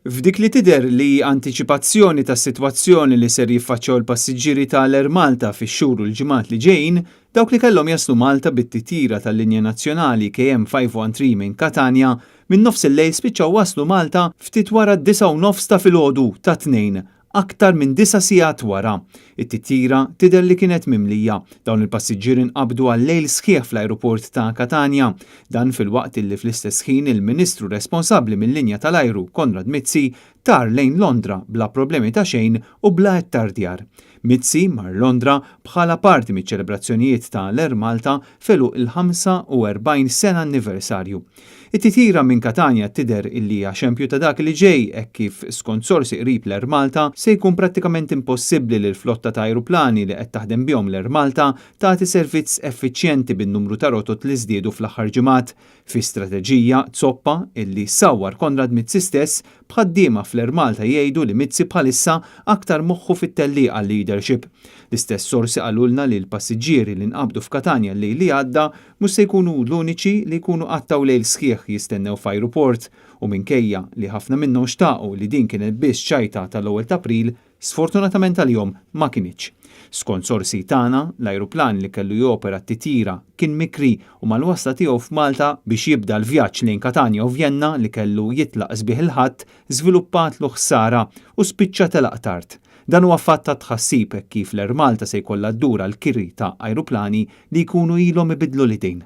F'dik li tidher li hi antiċipazzjoni tas-sitwazzjoni li ser jiffaċċjaw il-passiġġieri ta' l-Air Malta fix-xhur u l-ġimgħat li ġejjin, dawk li kellhom jaslu Malta bit-titjira tal-linja nazzjonali KM 513 minn Katanja minn nofs il-lejl spiċċaw waslu Malta ftit wara d-disgħa u nofs ta' filgħodu tat-Tnejn, aktar minn disa' sigħat wara. It-titjira tidher li kienet mimlija. Dawn il-passiġġieri nqabdu għal lejl sħiħ fl-ajruport ta' Katanja. Dan filwaqt illi fl-istess ħin il-Ministru responsabbli mil-linja tal-ajru Konrad Mizzi tar lejn Londra bla problemi ta' xejn u bla ittardjar. Mizzi mar Londra bħala parti miċ-ċelebrazzjonijiet ta' l-Air Malta f'għeluq il-45 sena anniversarju. It-titjira minn Katanja tidher illi hija xempju ta' dak li ġej hekk kif skont sorsi qrib l-Air Malta se jkun prattikament impossibbli li l-flotta ta' ajruplani li qed taħdem bihom l-Air Malta tagħti servizz effiċjenti bin-numru ta' rotot li żdiedu fl-aħħar ġimgħat fi strateġija zoppa illi sawwar Konrad Mizzi stess b'ħaddiema fl-Air Malta jgħidu li Mizzi bħalissa aktar moħħu fit-tellieqa għal-leadership. L-istess sorsi qalulna li l-passiġġieri li nqabdu f'Katanja l-lejl li għadda mhux se jkunu l-uniċi li jkunu qattgħu lejl sħiħ jistennew f'ajruport u minkejja li ħafna minnhom xtaqu li din kienet biss ċajta tal-ewwel t'April, sfortunatament għalihom ma kinitx. Skont sorsi tagħna, l-ajruplan li kellu jopera t-titjira kien mikri u mal-wasla tiegħu f'Malta biex jibda l-vjaġġ lejn Katanja u Vjenna li kellu jitlaq sbieħ il-Ħadd, żviluppatlu ħsara u spiċċa telaq tard. Dan huwa fatt ta' tħassib hekk kif l-Air Malta se jkollha ddur għall-kiri ta' ajruplani li jkunu ilhom ibiddlu l-idejn.